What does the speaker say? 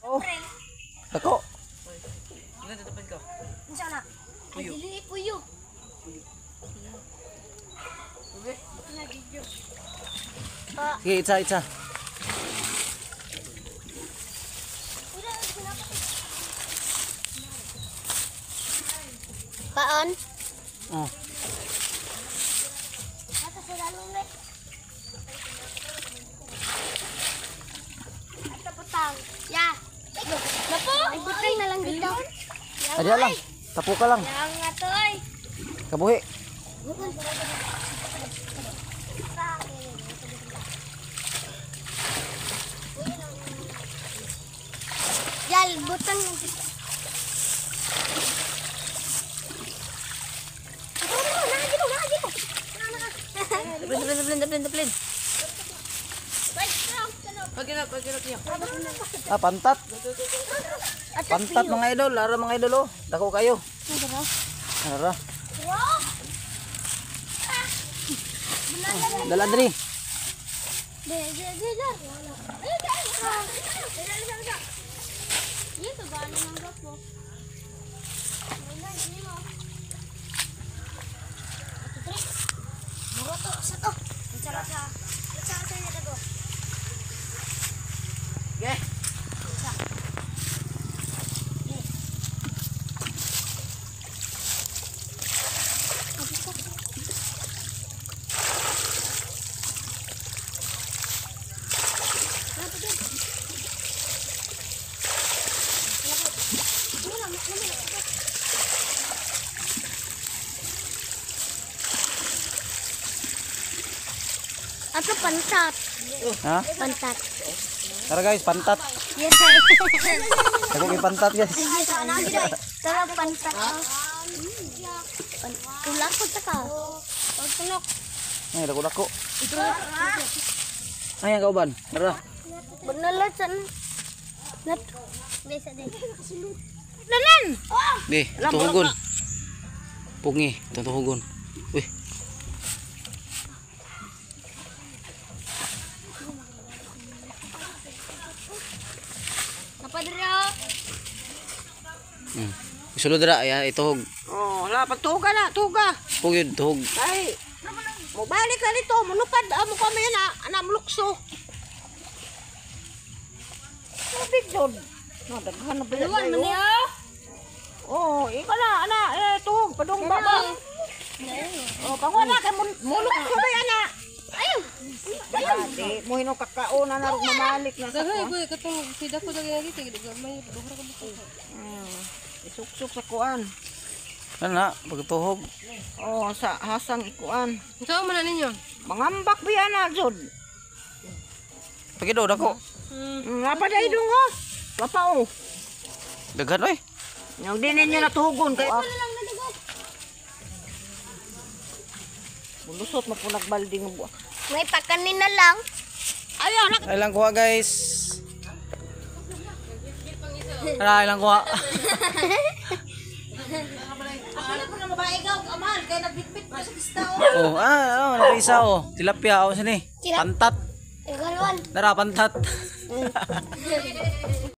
Oh. Dako. Unsa na? Ay, dili puyo. Sige, itsa, itsa. Paon? Oh. Ato sa lalong le. Ato putang. Ya. Napo? Ay, butang na lang dito. Adya lang. Tapo ka lang. Yang nga to ay. Kabuhi. Yal, butang lang dito. Daplin, daplin, daplin. Ah, pantat. Pantat mga idol. Lara mga idol oh. Dako kayo. Lara. Dala diri. Ato pantat. Ha? Pantat. Tara guys, pantat. Yes, sir. Dako kay pantat guys. Tara pantat. Tulakot ta ka. Pagtunok. Ay, dako dako. Ay, ang kauban. Tara. Banalat sa nat. Bisa din. Dalan. Di, tuhugon. Pungi, tuhugon. Uy. Napadra. Sulod ra ay ituhog. Oh, la pagtuga na, tuga. Pugid tuhog. Ay. Mobalik na nito, munupad amo kami na, ana mulukso. Tubig jud. No, daghan na ba? Luwan man niya. Oh, ikaw na, ana, eh, tuhog, padung baba. Oh, kawa na kay mulukso ba ana? Ayun. Dati, mo hino kakaon na narog mamalik na sa Daghay kuan. boy katong si dako daghay lagi kay gamay duha ra ka buko. Isuksok sa kuan. Ano na, pagtuhog. Oh, sa hasang ikuan. Unsa man na ninyo? Mangambak ba yan na, jud? Pagido dako. Apa dahil dong oh. Papa oh. Daghan oy. Yang di ninyo natugon kay. Bulusot mo po nagbalding mo. May pakanin na lang. Ayaw na. Ay lang kuha guys. Ay lang kuha. Oh, ah, oh, nakaisa oh. Tilapia oh sini. Pantat. Igaluan. Tara, pantat.